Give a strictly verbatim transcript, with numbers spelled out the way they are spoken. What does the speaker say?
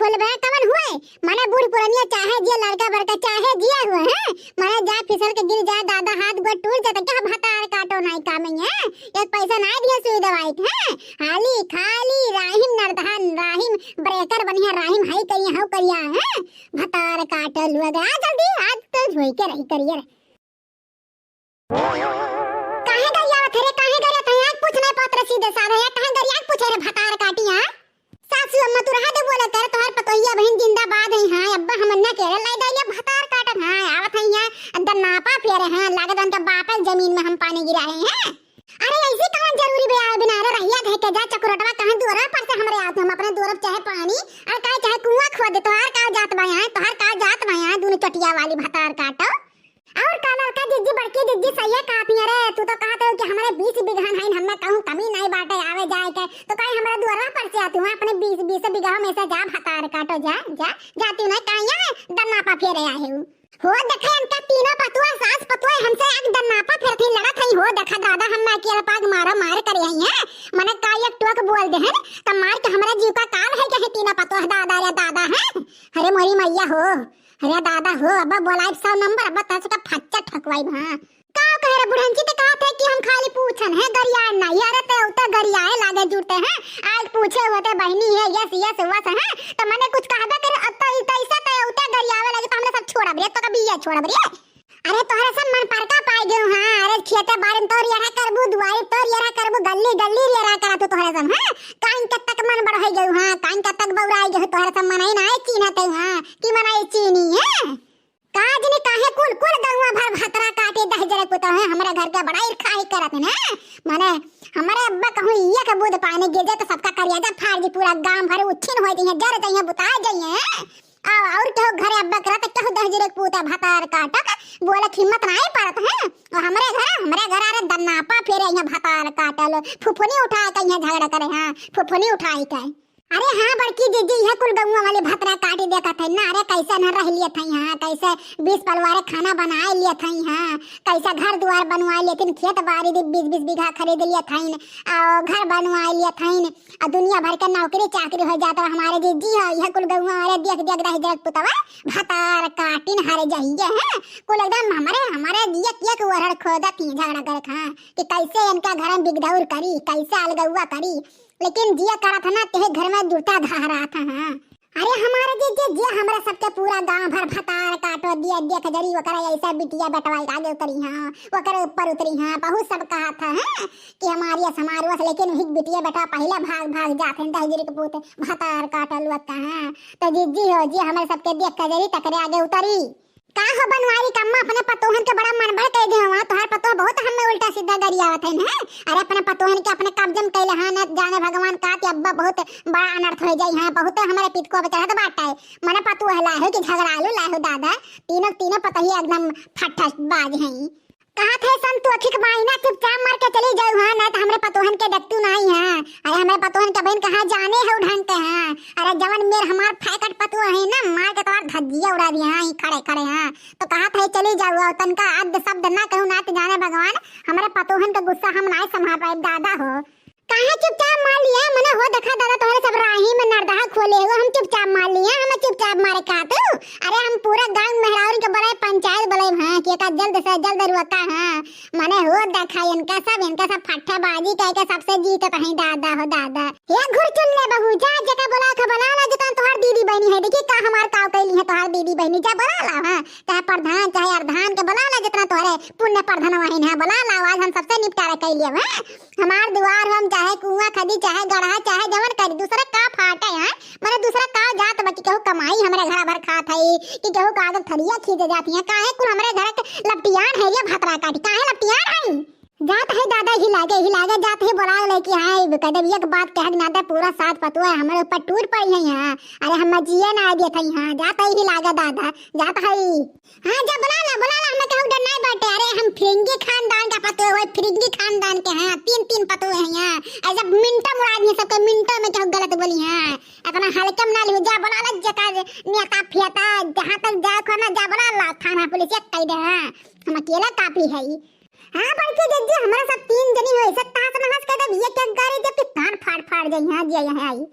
बोले, "बे, कवन हुए?" माने बूढ़ पुरनिया चाहे जिया, लड़का बड़का चाहे जिया हुए हैं, माने जा फिसल के गिर जा दादा, हाथ गोड़ टूट जाता, क्या भतार काटो नाई काम है, एक पैसा नाई दिया सुई दवाई के, हैं? हाली खाली राहिम नरदहन, राहिम ब्रेकर बनिया, राहिम हाई करिया, हाउ करिया, हैं? भतार काटो लोग, आ जल्दी, आज तो धोई के रही करिए रे। काहे गरियावत है रे, काहे गरियावत है? आज पूछ नहीं पात रे सीधे साधे, या काहे गरिया के पूछे रे भतार काटी, हाँ? सासू अम्मा तू रहा दे बोले कर, तोहर पतोहिया बहिन जिंदाबाद है, हाँ? अब्बा हम ना के रे, लाई दे ये भतार काटत, हाँ? आवत है यहाँ, अंदर नापा फेरे, हाँ? लागत उनके बापे जमीन में हम पानी गिराए हैं। अरे ऐसी कौन जरूरी बे आवे बिना रे, रहिया धे के जा चकुरटवा, कहाँ दुअरा पर से हमरे आवत, हम अपने दुअरा चाहे पानी, और काहे चाहे कुआं खोद दे, तोहार का जात बा यहाँ, तोहार का जात बा यहाँ, दोनों चटिया वाली भतार काटो। और का लड़का जिज्जी, बड़की जिज्जी सही है कहत हिया रे, तू तो कहत हो कि हमरे बीस बीघा हइन, हमें कहूँ कमी नहीं बाटे आवे जाए के, तो काहे हमरे दुआरा पर से आती हूँ, अपने बीस, बीस बीघा में से जा भतार काटो, जा, जा, जाती हूँ ना, काहे यहाँ दन्नापा फेरे आए हूँ। हो देखा इनका तीनों पतुआ, सास पतुआ हमसे एक दन्नापा फेरत ही लड़त ही, हो देखा दादा हम अकेले पाग मारा मार करे ही हैं, मने का एक टोक बोल दे हैं, तो मार के हमरे जीव का काल है कहे तीनों पतुआ दादा रे दादा हैं, अरे मोरी मैया हो। अरे दादा हो, अब बोलाइब सौ नंबर, अब तस का फच्चा ठकवाइब, हाँ। का कहे रे बुढ़ंची, ते कहत है कि हम खाली पूछन है, गरियान ना, यार ते उतर गरियाए लागे जुड़ते हैं। आज पूछे होते बहिनी है, यस, यस, वस है, तो मने कुछ कहबे करे, अब तो ई तैसा ते उतर गरियावे लगे, तो हमने सब छोड़ब रे, तो कभी ये छोड़ब रे। अरे तोहरे सब मन पर का पाई गयो, हाँ, अरे खेते बारी में तोर यरा करबू, दुआरी तोर यरा करबू, गल्ली, गल्ली यरा करा तू तोहरे सब, हाँ। काइन के तक मन बढ़ाई गयो, हाँ, काइन के तक बौराई गयो, तोहरे सब मनई ना आए चीन्हते, हाँ, कि मनई चीनी है। का जने काहे कुल, कुल गौवा भर भतरा काटे दहिजरे पुतोह है, हमरे घर के बड़ा ईर्खाई करत है ना। माने हमरे अब्बा कहूँ इया के बूद पानी गिर जाए तो सबका करियाजा फाड़ दी, पूरा गांव भर उच्छिन होई जइहे, जर जइहे, बुता जइहे। आ, और केहू घरे अब्बा करा तो केहू दहिजरे पूता भतार काटक बोले हिम्मत नाई पड़त है। और हमरे घर, हमरे घर अरे दन्नापा फेरे यहाँ भतार काटल, फुफुनी उठाए के यहाँ झगड़ा करे, हाँ, फुफुनी उठाए के। अरे हाँ बड़की जीजी, यह कुल गौवा वाले भतरा काटी देखत है ना। अरे कैसे न रह लियत है यहाँ, कैसे बीस परिवारे खाना बनाए लियत है यहाँ, कैसे घर दुआर बनवाए लियत है, खेत बारी भी बीस बीस बीघा खरीद लियत है, और घर बनवाए लियत है, और दुनिया भर के नौकरी चाकरी हो जाता है। हमारे जीजी है यह कुल गौवा वाले देख देख दहिजरे पुतवा भतार काटिन हर जइहे हैं। कुल एकदम हमारे, हमारे जिया किया के ओरहड़ खोदत ही झगड़ा करे खां कि कैसे इनका घर में बिगदौर करी, कैसे अलगौवा करी। लेकिन जिया करत है ना, तेहे घर में जुटा धहरात है। अरे हमारे जे, जे, जे हमरा सबके पूरा गांव भर भतार काटो दिया, देख जरी ओकरा ऐसा बिटिया बेटवा आगे उतरी हाँ, ओकरे ऊपर उतरी हाँ। बहुत सब कहत है, हैं, कि हमारी समारोह से, लेकिन वही बिटिया बेटा पहले भाग, भाग जात हैं, दहिजरी के पूत भतार काटल हुआ कहाँ। तो जीजी हो जी, हमरे सबके देख के जरी तकरे आगे उतरी। का हो बनवारी कम्मा, अपने पतोहन के बड़ा मन भर कह दे हवा, तोहार पतोह बहुत हमें उल्टा सीधा गरियावत है ना। अरे अपने पतोहन के अपने कब्जे में कैले हाँ, न जाने भगवान का कि अब्बा बहुत बड़ा अनर्थ हो जाई हाँ, बहुत हमारे पित को अब चढ़त बाटा है। मने पतोह लाए हो कि झगड़ालू लाए हो दादा, तीनों, तीनों पतोहिया एकदम फट्टस बाज हैं। कहा थे संतोखी के मायना चुपचाप मार के चली जाऊ हाँ, ना तो हमरे पतोहन के डकतू नहीं है। अरे हमरे पतोहन के बहन कहाँ जाने है ढंग के हाँ। अरे जवन मेर हमार फैकट पतोह है ना, मार के तोहार धज्जिया उड़ा दिया हाँ, ई खड़े खड़े हाँ। तो कहा थे चली जाऊ, और तनका अद्ध शब्द ना कहू, ना तो जाने भगवान, हमरे पतोहन के गुस्सा हम ना संभाल पाए दादा हो। काहे चुपचाप मार लिया? मने हो देखा दादा, तोहरे सब राही में नरदहा खोले हो, हम चुपचाप मार लिया, हम चुपचाप मारे का तू? अरे हम पूरा गांव मेहरारू के बोले, पंचायत बोले, हाँ, कि एका जल्द से जल्द रुका, हाँ। मने हो देखा इनका सब, इनका सब फट्टेबाजी कह के सबसे जीतत हैं दादा हो दादा। हे घुरचुल्ले बहू, जा जेका बोला के बोला ला, जितना तोहर दीदी बहनी है, देखी का हमार काव कैली है तोहर दीदी बहनी, जा बोला ला, हाँ। चाहे प्रधान, चाहे अर्धान के बोला ला, जितना तोहरे पुण्य प्रधान वही है, बोला ला, आज हम सबसे निपटारा कैलिए, हाँ। हमार दुआर हम चाहे कुआं खदी, चाहे गढ़ा, चाहे जवन करी, दूसरा का फाटे हैं? मने दूसरा का जात बा कि केहू कमाई हमरे घर भर खात है, कि केहू का आगे थरिया खींचे जाती है? काहे कुल हमरे घर के लपटियान है ये भतरा काटी? काहे लपटियान है? जात है दादा ही लागे, ही लागे जात है बोला ले कि हाँ, कह दे एक बात कह ना दे, पूरा सात पतुआ हमरे ऊपर टूट पड़ी है यहाँ। अरे हम जिए ना देत है यहाँ, जात है ही लागे दादा, जात है। हाँ, जा बुला ला, बुला ला, हमें कहूँ डर नहीं बाटे। अरे, हम फिरंगी खानदान का पतोह है, फिरंगी खानदान के हैं, तीन, तीन पतोह हैं यहाँ। ऐसा मिनटों में उड़ा दिए सबके, मिनटों में कहूँ गलत बोली हैं। इतना हल्के में ना लियो, जा बुला ला, जका नेता फियता, जहाँ तक जाए को ना, जा बुला ला, थाना पुलिस एक कह दे हैं। हम अकेला काफी है। हाँ, बड़की जिज्जी, हमारा सब तीन जनी हो, ऐसे तहस नहस कर दे, ये क्या गाड़ी जब कि कान फाड़ फाड़ जाई, हाँ, जी, यहाँ आई।